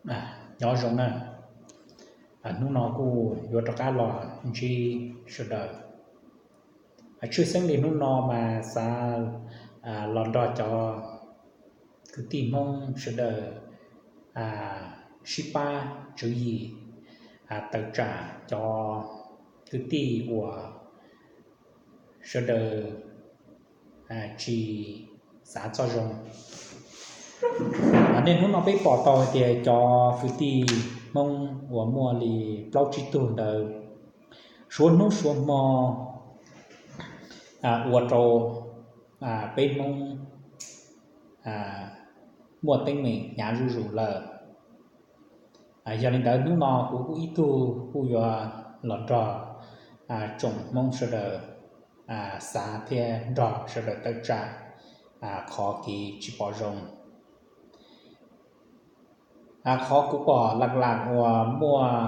Nyob zoo na, hnub no kuj yuav rov qab los ntsib sawv daws. Tshwj xeeb li hnub no mas xav los nrog cov kwv tij Hmoob sawv daws sib pab tswv yim tawm tsam cov kwv tij uas sawv daws tsis xav txoj zoo. Niaj hnub no peb pom tau hais tias cov kwv tij Hmoob uas muaj li plaub tsib tug ntawd suav hnub suav hmo ua rau peb Hmoob muaj teeb meem hnyav zuj zus lawm. Yog li ntawd hnub no kuv kuj ib tug kuj yuav los nrog tsoom Hmoob sawv daws xav thiab nrog sawv daws tawm tsam qhov kev tsis pom zoo. Qhov kuv pom lam lam uas muaj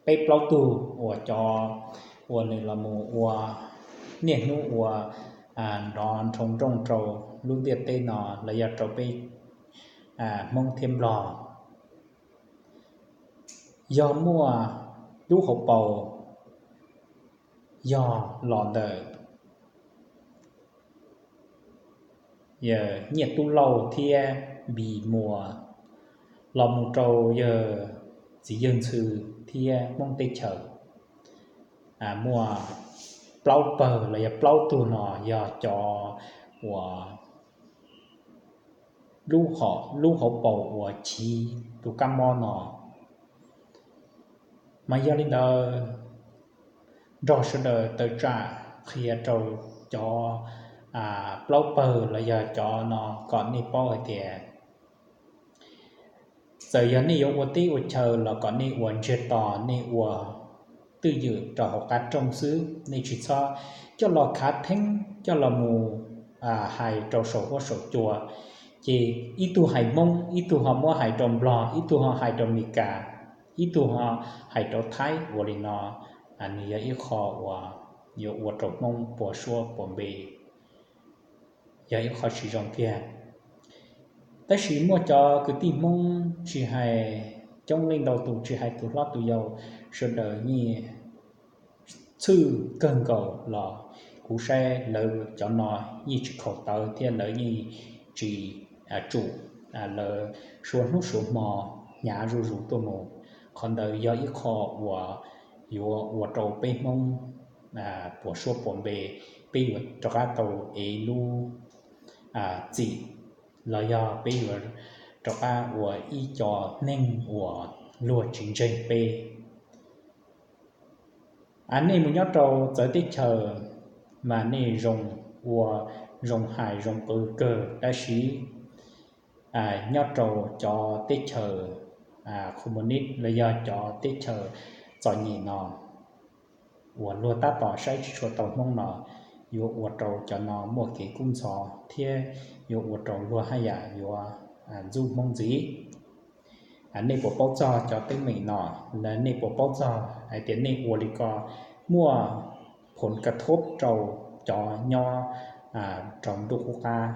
peb plaub tug uas cov uas nws los mus ua niaj hnub ua nrov nroo nrooj rau lub ntiaj teb no los yog rau peb Hmoob thiab Nplog, yog muaj lub hauv paus yog los ntawm yawg Nyiaj Tub Lauj thiab Npis Muas los mus rau yawg txiv yawg ntxhw thiab Hmoob teb chaws. Muaj plaub pawg los yog plaub tug no yog cov uas lub hauv paus uas chiv tus kab mob no. Mas yog li ntawd nrog sawv daws tawm tsam qhia rau cov plaub pawg los yog cov no kom nej paub hais tias txawm yog nej yuav ua teb ua chaw los kom nej ua ntsiag to, nej ua twj ywm rau hauv qab rooj xwb, nej tsis txhob coj los khav theeb coj los mus hais rau saum huab saum cua. Ces ib tug hais Hmoob, ib tug ho muab hais rau Nplog, ib tug ho hais rau Meskas, ib tug ho hais rau Thaib. Ua li no nws yog ib qho uas yuav ua rau Hmoob puas suab puas npe, yog ib qho tsis zoo kiag. Tab sis muaj cov kwv tij Hmoob tsis hais coob leej ntau tus, tsis hais tus hlob tus yau, sawv daws yeej txhwj kawg nkaus los kuv saib lawv cov no yeej tsis khaus tawv thiab lawv yeej tsis tsum lawv suav hnub suav hmo hnyav zuj zus tuaj mus. Qhov ntawd yog ib qho uas yuav ua rau peb Hmoob puas suab puas npe, peb yuav rov qab tau ev lub txim los yog peb yuav rov qab ua ib co neeg uas luag tsis ntseeg peb. Nej mus nyob rau txawv teb chaws mas nej zoo ua zoo hais zoo qw kawg, tab sis nyob rau cov teb chaws communist los yog cov teb chaws txom nyem no uas luag tab tom saib tsis tshua tau Hmoob no, yuav ua rau cov no muaj kev kub ntxhov thiab yuav ua rau luag haj yam yuav ntxub Hmoob ntxiv. Nej puas paub txog cov teeb meem no? Nej puas paub txog hais tias nej ua li ko muaj phoos ka thob rau cov nyob rau ntuj qub qab?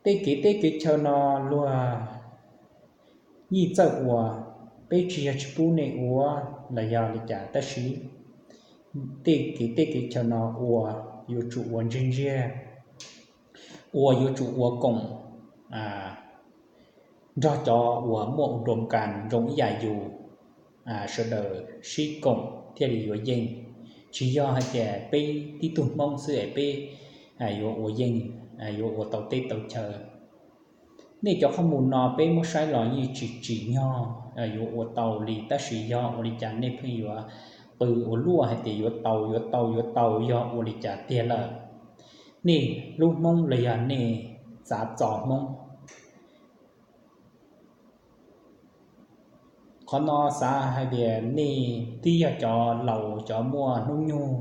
Tej kev teb kev chaw no luag yeej txawj ua, peb tsis yog tsis pub nej ua los yog li cas, tab sis tej kev teb kev chaw no ua yuav tsum ua ntsiag ntsiag, ua yuav tsum ua koom nrog cov uas muaj ua doo kas zoo ib yam yus, sawv daws sib koom thiaj li yuav yeej. Tsis yog hais tias peb tib tug Hmoob xwb es peb yuav ua yeej, yuav ua tau teb tau chaw. Nej cov qhob mus no peb muab saib los yeej tsis tsim nyog yuav ua tau li, tab sis yog ua li cas nej pheej yuav qw ua luaj hais tias yuav tau, yuav tau, yuav tau, yog ua li cas tiag lawm? Nej hlub Hmoob los yog nej txav txo Hmoob? Qhov no xav hais tias nej twb yog cov laus cov muaj hnub nyoog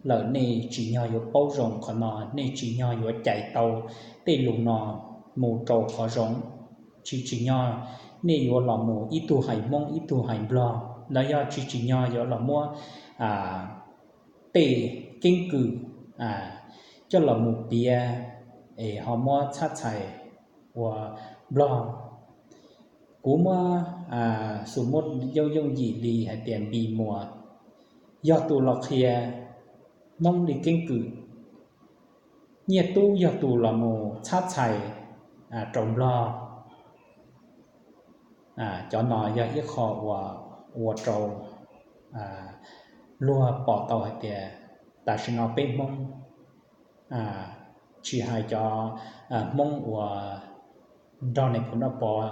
lawm, nej tsim nyog yuav paub zoo qhov no, nej tsim nyog yuav cais tau tej lus no mus rau qhov zoo. Tsis tsim nyog nej yuav los mus ib tug hais Hmoob ib tug hais Nplog, los yog tsis tsim nyog yuav los muab tej keeb kwm coj los mus piav es ho muab txhab txhais ua Nplog. Kuv muab xus muab yooj yooj yim li hais tias Npis Muas yog tus los qhia Hmoob li keeb kwm, Nyiaj Tub yog tus los mus txhab txhais rau Nplog. Cov no yog ib qho uas ua rau luag pom tau hais tias tam sim no peb Hmoob, tsis hais cov Hmoob uas nrog Nais Phoo Dab Pov,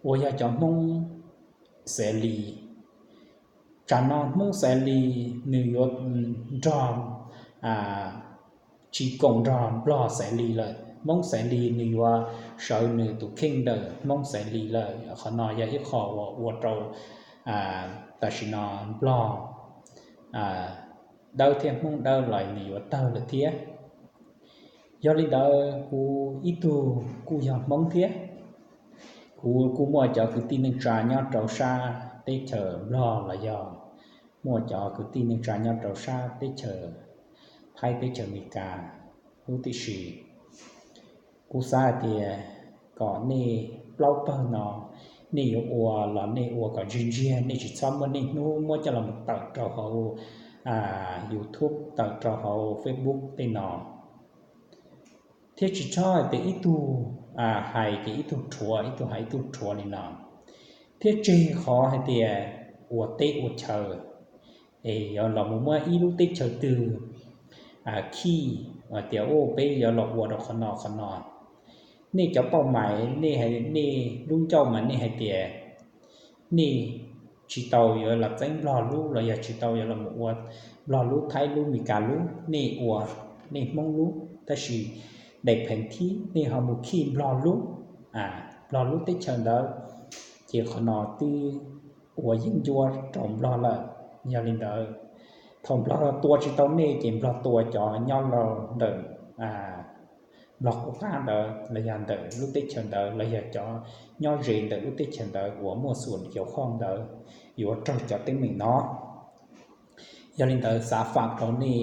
uas yog cov Hmoob Xaiv Lis. Tsam no Hmoob Xaiv Lis nws yuav nrog, tsis koom nrog Nplog Xaiv Lis lawm. Hmoob Xaiv Lis nws yuav sawv nws tus kheej ntawm Hmoob Xaiv Lis lawm. Qhov no yog ib qho uas ua rau tam sim no Nplog dawb thiab Hmoob dawb los nws yuav tawg lawm thiab. Yog li ntawd kuv ib tug kuj yog Hmoob thiab. Kuv kuj muaj cov kwv tij neej tsa nyob rau sab teb chaws Nplog los yog muaj cov kwv tij neej tsa nyob rau sab teb chaws Thaib, teb chaws Amelikas huv tib si. Kuv xav hais tias kom nej plaub pawg no nej yuav ua los nej ua kom ntsiag ntsiag, nej tsis txhob muab niaj hnub muab coj los tawm rau hauv YouTube, tawm rau hauv Facebook tej no. Thiab tsis txhob hais tias ib tug hais ces ib tug rhuav, ib tug hais ib tug rhuav li no. Thiab tseg qhov hais tias ua teb ua chaw es yuav los mus muab ib lub teb chaws twg khij tias, u, peb yuav los ua rau qhov no qhov no. Nej cov pauj mais, nej, nej lub ncauj mas nej hais tias nej tsis tau yuav los txeeb Nplog lub los yog tsis tau yuav los mus ua Nplog lub, Thaib lub, Meskas lub, nej ua nej Hmoob lub, tab sis daim pheem thib nej ho mus khij Nplog lub, Nplog lub teb chaws ntawd, ces qhov no twb ua yeeb ncuab rau Nplog lawm. Yog li ntawd, thaum Nplog tua tsis tau nej ces Nplog tua cov nyob rau ntawm Nplog qub qab ntawd los yog ntawm lub teb chaws ntawd los yog cov nyob ze ntawm lub teb chaws ntawd uas muaj xum cau khoj ntawd yuav raug cov teeb meem no. Yog li ntawd xav fam rau nej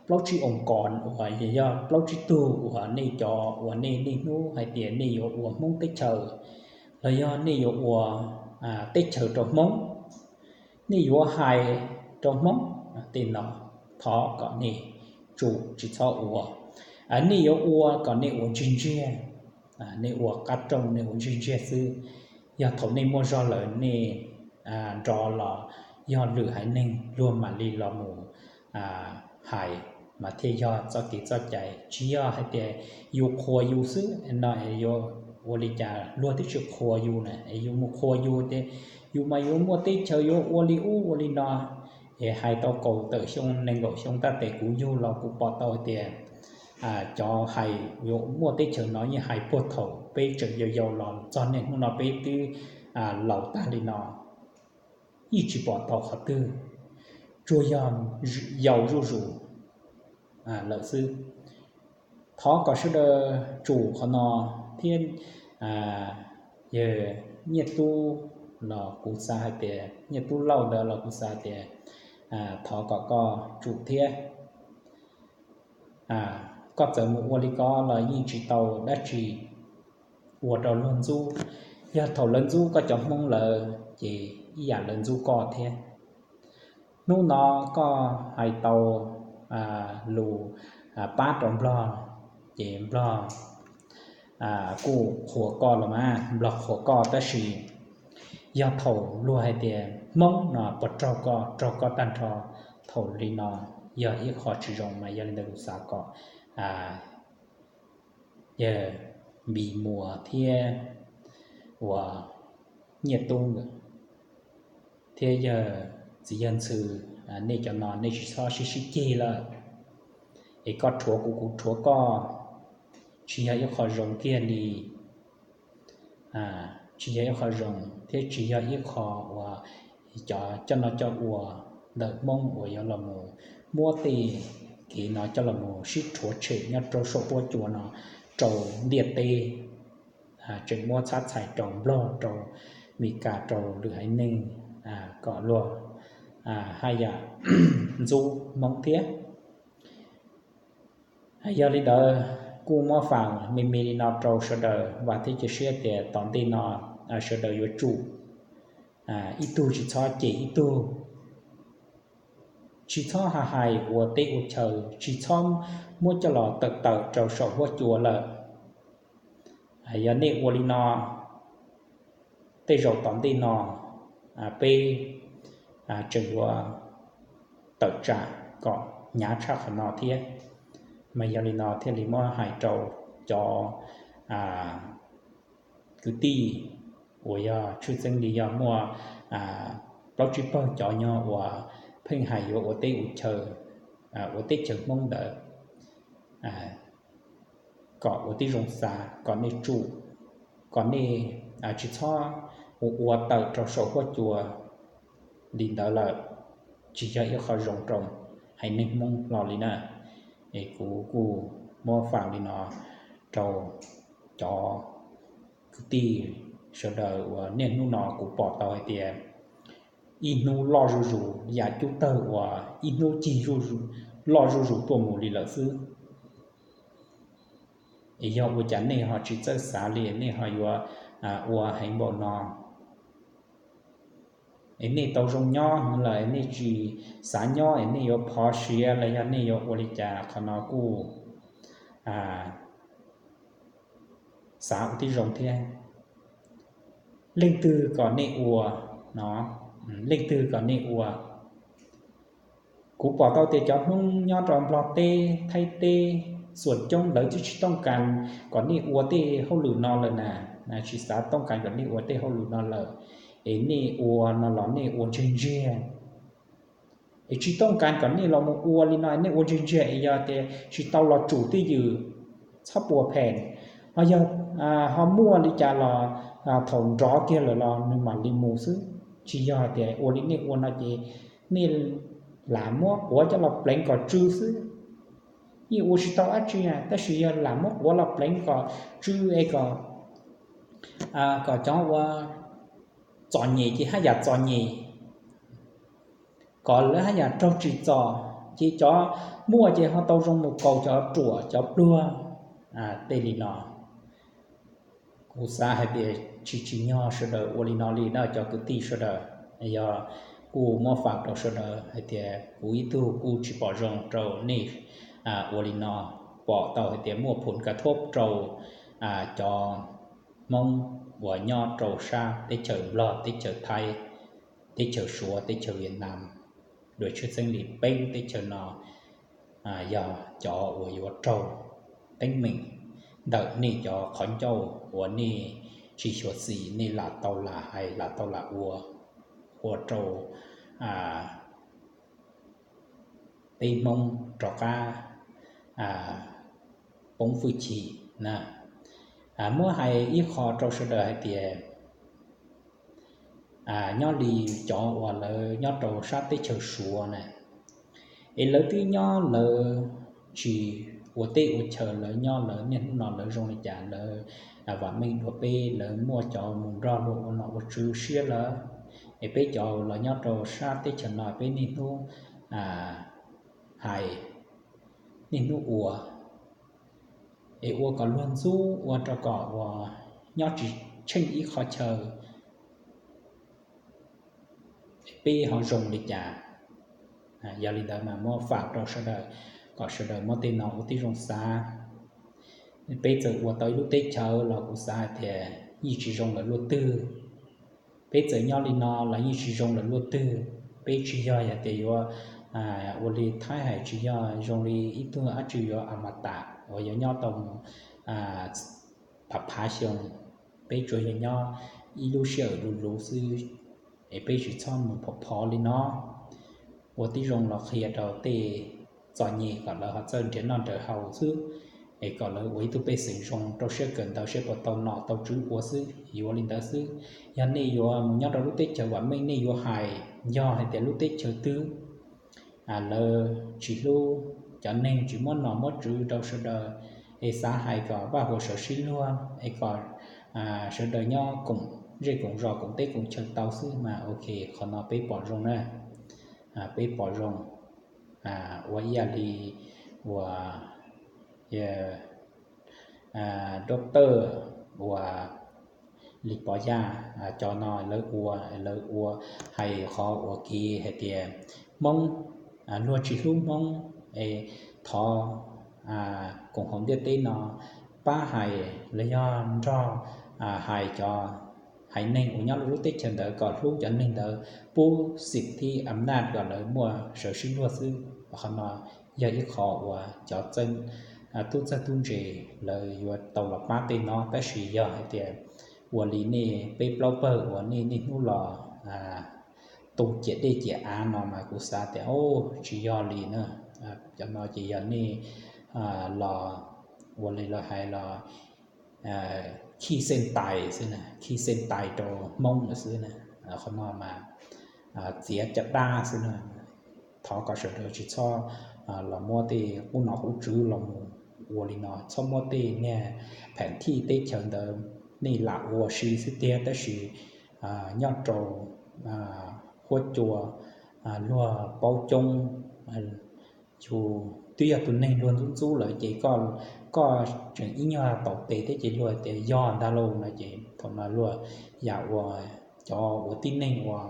plaub tsib oo kos uas yog plaub tsib tug uas nej cov uas nej niaj hnub hais tias nej yuav ua Hmoob teb chaws los yog nej yuav ua teb chaws rau Hmoob, nej yuav hais rau Hmoob tej no, thov kom nej tsum tsis txhob ua. Nej yuav ua kom nej ua ntsiag ntsiag, nej ua qab rooj nej ua ntsiag ntsiag xwb. Yog thaum nej muaj zog lawm nej nrov los yog lwm haiv neeg luag mam li los mus hais mas thiaj yog txoj kev txoj cai. Tsis yog hais tias yus qhuas yus xwb no es yuav ua li cas luag twb tsis qhuas yus na es yus mus qhuas yus tias yus mas yuav muaj teb chaws yuav ua li ub ua li no. Es hais tau kaum tawm xyoo nees nkaum xyoo tab tes kuv yug los kuv pom tau hais tias cov hais yuav muaj teb chaws no yeej hais puag thaum peb tseem yau yau los txog niaj hnub no peb twb laus tag li no, yeej tsis pom tau qhov twg, tsuas yog yau zuj zus lawm xwb. Thov kom sawv daws tsum qhov no thiab. Yawg Nyiaj Tub los kuv xav hais tias, Nyiaj Tub Lauj ntawd los kuv xav hais tias thov kom koj tsum thiab. Koj txawm mus ua li ko los yeej tsis tau dab tsi ua rau luag ntxub. Yog thaum lawv ntxub koj cov Hmoob lawm ces ib yam lawv ntxub koj thiab. Hnub no koj hais tau lus pab rau Nplog, ces Nplog kuj qhuas koj los mas, Nplog qhuas koj, tab sis yog thaum luag hais tias Hmoob no puas raug koj, raug koj tag nrho, thaum li no yog ib qho tsis zoo mas. Yog li ntawd kuv xav kom yawg Npis Muas thiab uas Nyiaj Tub nkawd thiab yawg txiv yawg ntxhw, nej cov no nej tsis txhob sib sib ceg lawm. Es koj rhuav kuv, kuv rhuav koj, tsis yog ib qho zoo kiag li. Tsis yog ib qho zoo thiab tsis yog ib qho uas cov coj noj coj ua ntawm Hmoob uas yuav los mus muab tej kev no coj los mus sib rhuav tshem nyob rau saum huab cua no rau ntiaj teb, tseem muab txhab txhais rau Nplog, rau Meskas, rau lwm haiv neeg kom luag haj yam ntxub Hmoob thiab. Yog li ntawd, kuj muab faam me me li no rau sawv daws, vam thiab cia siab tias tom ntej no sawv daws yuav tsum ib tug tsis txhob cem ib tug, tsis txhob hais ua teb ua chaw, tsis txhob muab coj los tawm tawm rau saum huab cua lawm. Yog nej ua li no, tej zaum tom ntej no peb tseem yuav tawm tsam kom hnyav tshaj qhov no thiab. Mas yog li no thiaj li muab hais rau cov kwv tij uas yog tshwj xeeb li yog muaj plaub tsib pawg cov nyob uas pheej hais yuav ua teb ua chaw, ua teb chaws Hmoob ntawd, kom ua tib zoo xav, kom nej tsum, kom nej tsis txhob ua ua tawm rau saum huab cua li ntawd lawm, tsis yog ib qho zoo rau haiv neeg Hmoob hlo li na. Es kuv kuj muab faam li no rau cov kwv tij sawv daws uas niaj hnub no kuv pom tau hais tias ib hnub loj zuj zus yam cub tawg uas ib hnub cig loj zuj zus tuaj mus li lawm xwb. Es yog ua cas nej ho tsis txawj xav li, nej ho yuav ua heev npaum no? Es nej tau zoo nyob lawm es nej tsis xav nyob es nej yuav phov siav los yog nej yuav ua li cas? Qhov no kuj xav ua tib zoo thiab. Leej twg kom nej ua no? Leej twg kom nej ua? Kuv pom tau tias cov Hmoob nyob rau Nplog teb, Thaib teb, xuam coob lawv twb tsis tooj kas kom nej ua tej hauj lwm no lawm na, tsis xav tooj kas kom nej ua tej hauj lwm no lawm. Es nej ua no los nej ua ntsiag ntsiag, es tsis tooj kas kom nej los mus ua li no, nej ua ntsiag ntsiag es yog tias tsis tau los tsum twj ywm, txhob puas phem, ho yog ho muaj li cas los thaum nrov kiag lawm los nws mam li mus xwb. Tsis yog tias ua li nej ua no ces nej lam muab quav coj los pleev kom tsw xwb. Yeej ua tsis tau dab tsi, tab sis yog lam muab quav los pleev kom tsw es kom, kom cov ua txom nyem ces haj yam txom nyem, kom lawv haj yam raug tsim txom, ces cov muaj ces ho tau zoo mus kaus cov ruam cov pluag. Tej li no kuv xav hais tias tsis tsim nyog sawv daws ua li no li na cov kwv tij sawv daws. Yog kuj muab faam rau sawv daws hais tias kuv ib tug kuj tsis pom zoo rau nej ua li no, pom tau hais tias muaj phum kav thuab rau cov Hmoob uas nyob rau sab teb chaws Nplog, teb chaws Thaib, teb chaws Suav, teb chaws Vietnam, lub tshwj xeeb li peb lub teb chaws no yog cov uas yuav raug teeb meem ntawm nej cov qhov ncauj uas nej tsis xyuam xim, nej lam tau lam hais lam tau lam ua, ua rau peb Hmoob rov qab poob hwj chim na. Muab hais ib qho rau sawv daws hais tias nyob li cov uas lawv nyob rau sab teb chaws Suav na, es lawv twb nyob lawv tsis ua teb ua chaw, lawv nyob lawv niaj hnub no lawv zoo li cas, lawv vam meej dua peb, lawv muaj cov mus nrog luag ua nom ua tswv siab lawm. Es peb cov los nyob rau sab teb chaws no peb niaj hnub hais, niaj hnub ua, es ua kom luag ntxub, ua rau kom uas nyob tsis tsheej ib qho chaw, peb ho zoo li cas? Yog li ntawd mas muab faam rau sawv daws kom sawv daws muab tej no ua tib zoo xav. Peb txawm ua tau ib lub teb chaws los kuv xav hais tias yeej tsis zoo lawm luaj twg. Peb txawm nyob li no los yeej tsis zoo lawm luaj twg. Peb tsis yog hais tias yuav ua li Thaib hais, tsis yog zoo li ib tug dab tsi yuav a ma tas uas yuav nyob tau mus phav phav xyoo. Peb tsuas yog nyob ib lub sij hawm luv luv xwb, es peb tsis txhob mus phov phov li no. Ua tib zoo los qhia rau tej txom nyem kom lawv ho txawj nrhiav noj nrhiav haus xwb, es kom lawv ua ib tug pej xeem zoo rau siab kawm ntawv, siab puas tau nom tau tswv ua xwb, yuav li ntawd xwb. Yog nej yuav mus nyob rau lub teb chaws vam meej, nej yuav hais yog hais tias lub teb chaws twg lawv tsis hlub cov neeg, tsis muab nom muab tswv rau sawv daws, es xav hais kom vaj huam sawv sib luag, es kom sawv daws nyob koom zej koom zos koom teb koom chaw tau xwb mas ok, qhov no peb pom zoo na. Peb pom zoo ua ib yam li uas doctor uas Lis Pov Yaj, cov no lawv ua, lawv ua hais qhov uas kev hais tias Hmoob luag tsis hlub Hmoob, es thov koom haum ntiaj teb no pab hais los yog nrog hais cov haiv neeg uas nyob lub teb chaws ntawd kom hlub cov neeg ntawd, pub xim thib am naj kom lawv muaj sawv sib luag xwb. Qhov no yog ib qho uas cov tub txawj tub ntse lawv yuav tau los pab tej no, tab sis yog hais tias ua li nej peb plaub pawg uas nej niaj hnub los tu ciam dej ciam av no mas kuv xav tias, o, tsis yog li na. Cov no ces yog nej los ua li lawv hais los khij xej tais xwb na, khij xej tais rau Hmoob lawm xwb na. Qhov no mas txiav caj dab xwb na. Thov kom sawv daws tsis txhob los muab tej qub nom qub tswv los mus ua li no, txhob muab tej niag pheem thij teb chaws ntawd nej lam ua si xwb tiag, tab sis nyob rau huab cua luag paub coob, yus twb yog tus neeg luag ntxub ntxub lawm ces koj tseem ib nyuag taus tes thiab ces luag tias yog ntag lauj no ces thaum no luag yam uas cov ua tib neeg uas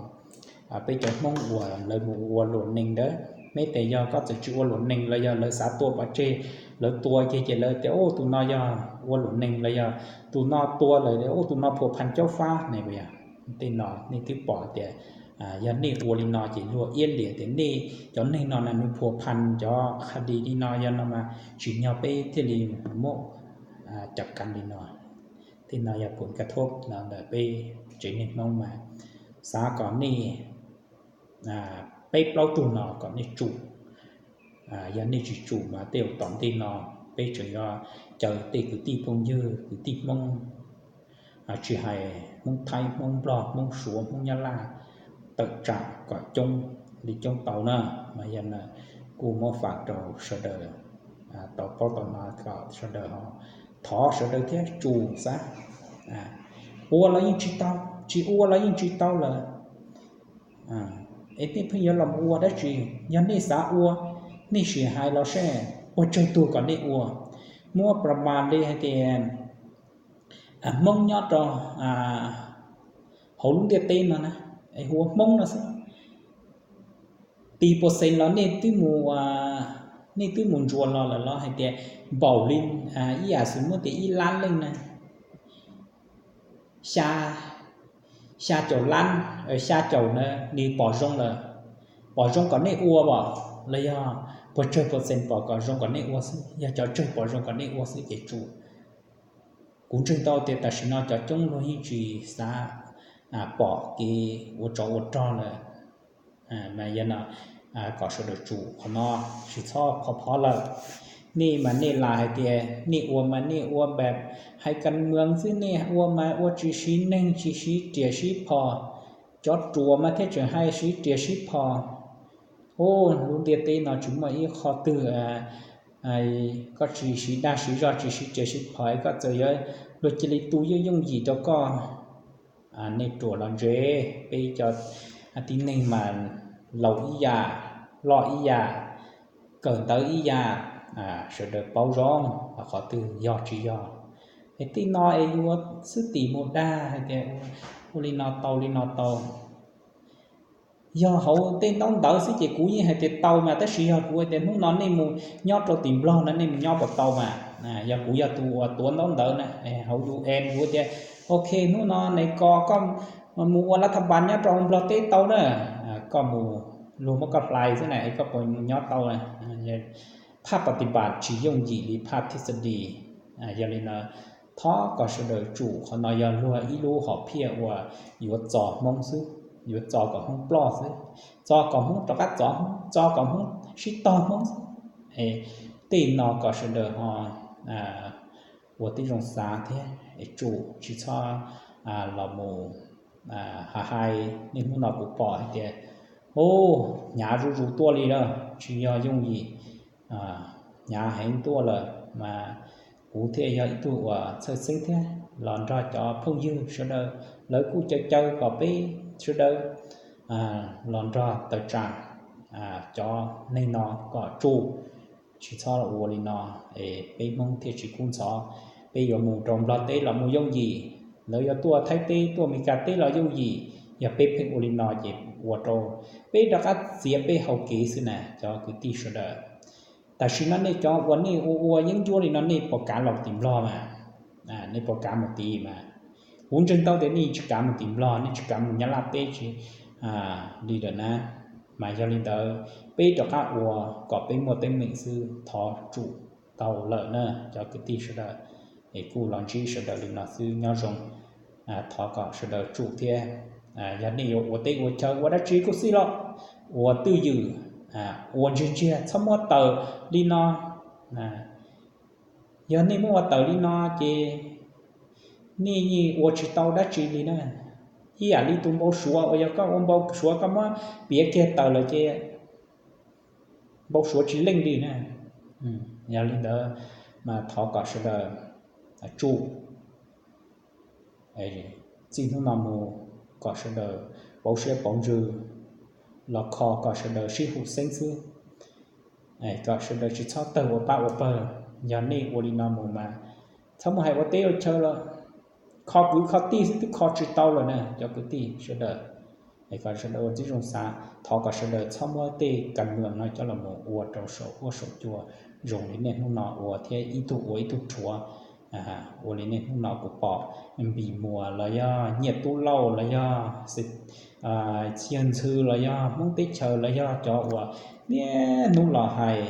peb cov Hmoob uas lawv mus ua luam nees ntawd, meb tias yog koj txawm tsis ua luam nees los yog lawv xav tua pov tseg, lawv tua kiag ces lawv tias, u, tus no yog ua luam nees los yog tus no tua lawm, u, tus no phua phan caub fab ne. Tej no nej twb pom tias yog nej ua li no ces luag iab liam tias nej cov neeg no na nws phua phan cov qha dis li no, yog no mas tsim nyog peb thiaj li muab cov kam li no. Tej no yog pum ka thuab no ntawm peb tsev neeg Hmoob mas xav kom nej peb plaub tug no kom nej tsum. Yog nej tsis tsum mas tej zaum tom ntej no peb tseem yuav caw tej kwv tij phooj ywg kwv tij Hmoob, tsis hais Hmoob Thaib, Hmoob Nplog, Hmoob Suav, Hmoob Nyab Laj tawm tsam kom coob li coob tau na. Mas yog no kuj muab fam rau sawv daws tau paub tau hnov kom sawv daws ho thov sawv daws thiab tsum xav. Ua los yeej tsis tau, tsis ua los yeej tsis tau lawm. Es nej pheej yuav los ua dab tsi? Yog nej xav ua, nej sim hais los seb puas tsawg tug kom nej ua. Muab plas mas li hais tias Hmoob nyob rau hauv lub ntiaj teb no na, es hu ua Hmoob no xwb, pis pua xees los nej twb mus, nej twb mus ntsuas los lawm los hais tias npaum li ib yam xwm muab tias ib lab leej na, xya, xya caum lab, xya caum na, nws pom zoo lawm, pom zoo kom nej ua os, los yog puas tsawg pua xees pom kom zoo kom nej ua xwb, yog cov tsawg pom zoo kom nej ua xwb ces tsum. Kuv ntseeg tau tias tam sim no cov coob luag yeej tsis xav pom kev ua tsov ua rog lawm. Mas yog no kom sawv daws tsum qhov no, tsis txhob phov phov lawm. Nej mas nej lam hais tias nej ua mas nej ua npam hais kas mees xwb, nej ua mas ua tsis siv neeg tsis siv riam siv phom. Cov ruam mas thiaj tseem hais siv riam siv phom. Ub, lub ntiaj teb no tsis muaj ib qho twg koj tsis siv dag siv zog tsis siv riam siv phom es koj txawm yuav luag cia li tu yooj yooj yim rau koj. Nej ruam los ntse, peb cov tib neeg mas laus ib yam, loj ib yam, kawm ntawv ib yam, sawv daws paub zoo qhov twg yog tsis yog. Es tej no es yuav xwb tim mus dag hais tias ua li no tau li no tau. Yog hauv tej ntaub ntawv xwb ces kuv yeej hais tias tau mas, tab sis yog kuv hais tias hnub no nej mus nyob rau tim Nplog no nej mus nyob puas tau mas. Yog kuv yog tus uas tuav ntaub ntawv na, hauv U N kuv tias, ok, hnub no ne ko koj mus ua lav thas npas nyob rau Nplog teb tau na, koj mus, luag muab koj hlais xwb na es koj puas mus nyob tau na? Phaj pas tis npas tsis yooj yim li phaj thib xas dis. Yog li no thov kom sawv daws tsum qhov no, yog luag ib lub hom phiaj uas yuav txo Hmoob xwb, yuav txo kom Hmoob ploj xwb, txo kom Hmoob rov qab txov Hmoob, txo kom Hmoob sib tog Hmoob xwb. Tej no kom sawv daws ho ua tib zoo xav thiab es tsum, tsis txhob los mus ha hais. Niaj hnub no kuv pom hais tias, u, hnyav zuj zus tuaj li lawm, tsis yog yooj yim, hnyav heev tuaj lawm mas kuv thiaj yog ib tug uas txhawj xeeb thiab los nrog cov phooj ywg sawv daws, lawv kuj caw caw kom peb sawv daws los nrog tawm tsam cov neeg no kom tsum, tsis txhob ua li no es peb Hmoob thiaj tsis kub ntxhov. peb yuav mus rau Nplog teb los mus yooj yim, lawv yuav tuaj Thaib teb tuaj Amelikas teb los yooj yim. Yog peb pheej ua li no ces ua rau peb rov qab txiav peb hau kev xwb na cov kwv tij sawv daws. Tam sim no nej cov uas nej ua ua yeeb ncuab li no nej puas kav los tim Nplog mas? Nej puas kav mus tid mas? Kuv ntseeg tau tias nej tsis kav mus tim Nplog, nej tsis kav mus Nyab Laj teb tsis li lawm na. Mas yog li ntawd peb rov qab ua kom peb muaj teeb meem xwb, thov tsum tau lawm na cov kwv tij sawv daws. Es kuj los ntsib sawv daws li no xwb, nyob zoo, thov kom sawv daws tsum thiab. Yog nej yuav ua teb ua chaw ua dab tsi kuj xij los ua twj ywm, ua ntsiag ntsiag, txhob muab tawm li no. Yog nej muab ua tawm li no ces nej yeej ua tsis tau dab tsi li na. Ib yam li tus npau suav uas yog koj ua npau suav koj muab piav kiag tawm lawm ces npau suav tsis leej li na. Yog li ntawd mas thov kom sawv daws tsum. Txij hnub no mus kom sawv daws pauv siab pauv ntsws, los kho kom sawv daws sib hum xeeb xwb, kom sawv daws tsis txhob tawg ua pab ua pawg. Yog nej ua li no mus mas txhob mus hais ua teb ua chaw los kho kwv kho tij xwb twb kho tsis tau lawm na cov kwv tij sawv daws. Es kom sawv daws ua tib zoo xav, thov kom sawv daws txhob muab tej kas mwam no coj los mus ua rau saum huab saum cua zoo li niaj hnub no ua thiab ib tug ua ib tug rhuav, ua li niaj hnub no kuv pom Npis Muas los yog Nyiaj Tub Lauj los yog Txiag Ntxhw los yog Hmoob teb chaws los yog cov uas niaj hnub los hais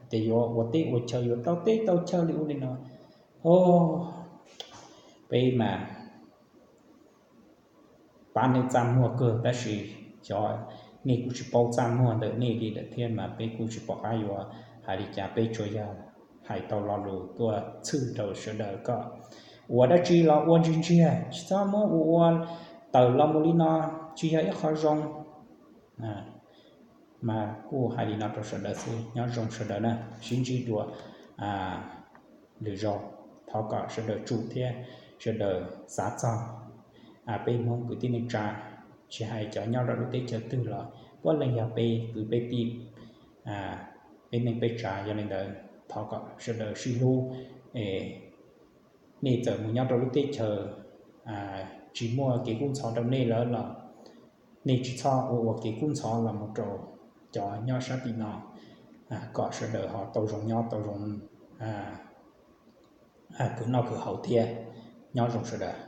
tias yuav ua teb ua chaw yuav tau teb tau chaw li ua li no. Peb mas pab nej txaj muag kawg tab sis xyov nej kuj tsis paub txaj muag ntawm nej li lawm thiab mas peb kuj tsis pom qab yuav hais li cas, peb tsuas yog hais tau lo lus tuaj txhwj rau sawv daws kom ua dab tsi los ua ntsiag ntsiag, tsis txhob muab ua ua tawm los mus li no, tsis yog ib qho zoo. Mas kuj hais li no rau sawv daws xwb, nyob zoo sawv daws na, sib ntsib dua lwm zaus. Thov kom sawv daws tsum thiab sawv daws xav txog peb Hmoob kwv tij neej tsa, tsis hais cov nyob rau lub teb chaws twg los puav leej yog peb kwv peb tij, peb neej peb tsa. Yog li ntawd thov kom sawv daws sib hlub. Nej txawm mus nyob rau lub teb chaws tsis muaj kev kub ntxhov rau nej lawm los nej tsis txhob ua ua kev kub ntxhov los mus rau cov nyob sab tim no, kom sawv daws ho tau zoo nyob tau zoo khwv noj khwv haus thiab. Nyob zoo sawv daws.